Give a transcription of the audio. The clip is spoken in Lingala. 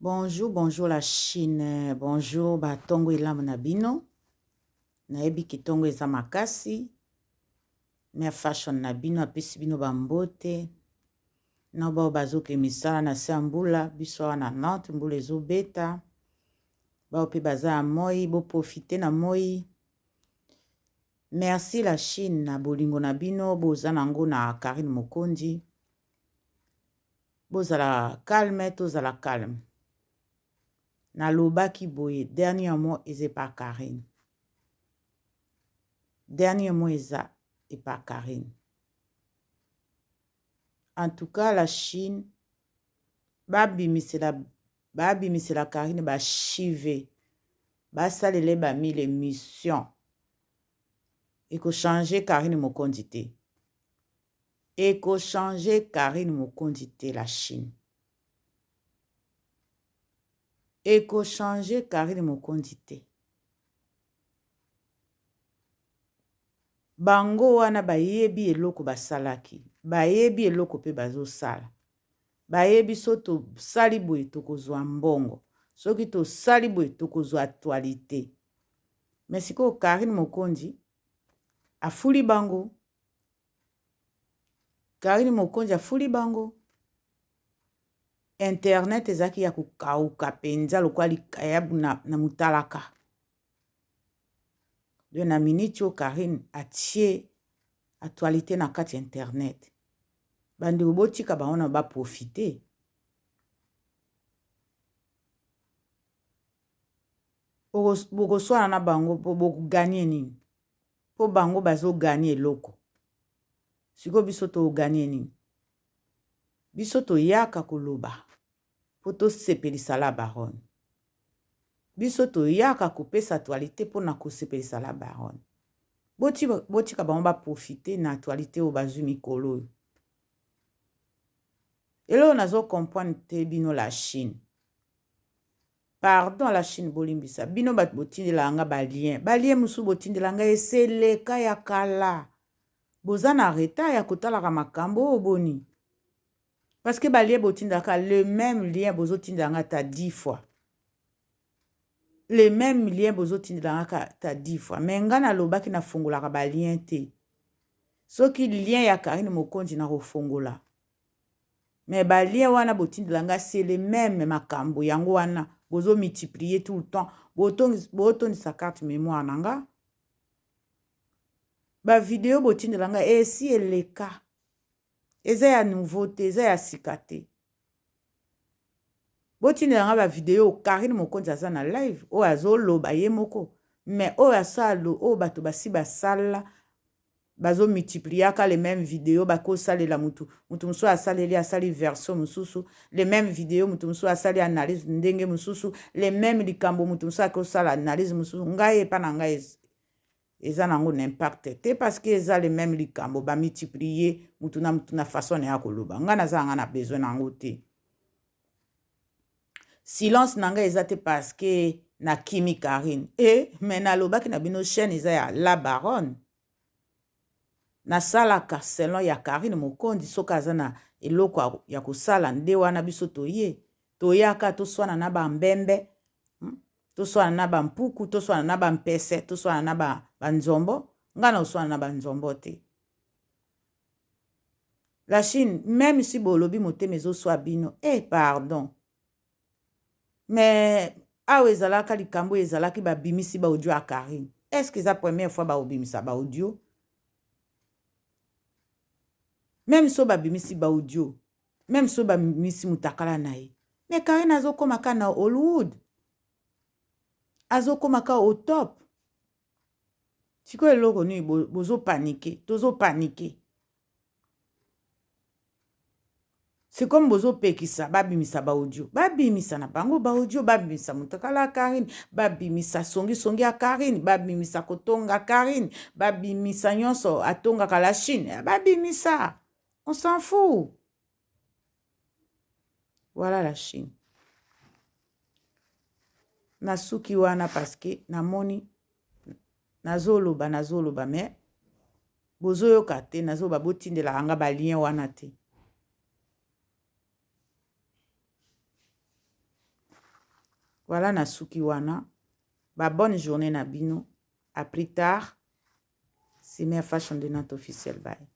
Bonjour, bonjour la Chine, bonjour ba tongo elamu na bino. Nayebi ki tongo eza makasi. Mère Fashion na bino apesi bino ba mbote. Na bao bazoke misala na se ya mbula, biso awa na Nantes mbula ezobeta. Bao pe baza ya moi, bo profiter na moi. Merci la Chine na bolingo na bino boza nango na Carine Mokonzi. Bozala calme, tozala calme. Nalobaki boye, dernier mot eza epa Carine. Dernier mot eza epa Carine. En tout cas la Chine babimisela babimisela Carine ba chive basalela ye ba mille emission eko changer Carine Mokonzi te. Eko changer Carine Mokonzi te la Chine. Eko changer Carine Mokonzi te. Bango wana bayebi eloko basalaki, bayebi eloko pe bazosala. Bayebi so tosali boye tokozwa mbongo, soki tosali boye tokozwa actualite. Mais sikoyo Carine Mokonzi afuli bango. Carine Mokonzi afuli bango. Internet ezalaki ya kokauka mpenza lokola likayabu na, na motalaka. Donc na minute oyo Carine atie actualité na kati ya internet. Bandeko botika bango na ba profiter. Bokoswana na bango po bokoganye nini? Po bango bazo gagner eloko. Sikoyo biso to gagner nini? Biso toyaka koloba po tosepelisa la baronne. Biso toyaka kopesa actualite po na kosepelisa la baronne. Botika bango ba profiter na actualite oyo bazwi mikolo oyo. Eloko nazo comprendre te bino la Chine. Pardon la Chine bolimbisa bino batu botindelaka nga ba lien ba lien mosusu botindela nga eseleka ya kala boza na retard ya kotalaka makambo oyo boni parce que ba lien botindelaka le même lien bozotindela nga ata 10 fois le même lien bozotindela nga ata 10 fois mais nga nalobaki nafongolaka ba lien te soki lien ya Karine Mokonzi nakofongola Mais ba lien wana botindela nga c'est le meme makambo yango wana bozo multiplier tout le temps botondisa carte mémoire na nga ba video botindela nga esi eleka eza ya nouveau te eza ya sika te botindela nga ba video Karine Mokonzi aza na live oyo azoloba ye moko mais oyo asala oyo bato basi basala Bazo multipliaka les memes videos bako salela mutu, mutu mosusu asaleli asali version mosusu, les memes videos mutu mosusu asali analyse ndenge mosusu, les memes likambo mutu mosusu ako sala analyse mosusu. Ngai epa na ngai eza nango na impact te parce que eza les memes likambo ba multiplier mutu na mutu na façon na ya koloba. Ngai naza ngai na besoin na yango te. Silence na ngai eza te parce que nakimi Carine e mais nalobaki na bino chaîne eza ya la baronne nasalaka selon ya Carine Mokonzi soki aza na eloko ya kosala nde wana biso toye toyaka toswana na bambembe hmm? toswana na bampuku toswana na bampese toswana na banzombo ngai na oswana na banzombo te La Chine meme si bolobi motema ezo swa bino eh pardon mais awa ezalaka likambo ezalaki babimisi ba audio ya Carine est ce que eza première fois baobimisa ba audio meme so babimisi ba audio meme so babimisi mutakala na ye mais Carine azokoma ka na Hollywood azokoma ka au top Sikoyo eloko nini bozo panique tozo panique c'est comme bozopekisa babimisa ba audio babimisa na bango ba audio babimisa motakala ya Karine babimisa songisongi ya Karine babimisa kotonga Karine babimisa nyonso atongaka la Chine babimisa on s'en fout voilà la Chine nasuki wana parce que namoni nazoloba nazoloba mais bozoyoka te nazoloba botindelaka nga ba lien wana te. Voilà, nasuki wana. Ba bonne journée na bino. À plus tard. Simer Fashion de Nantes officiel. Bye.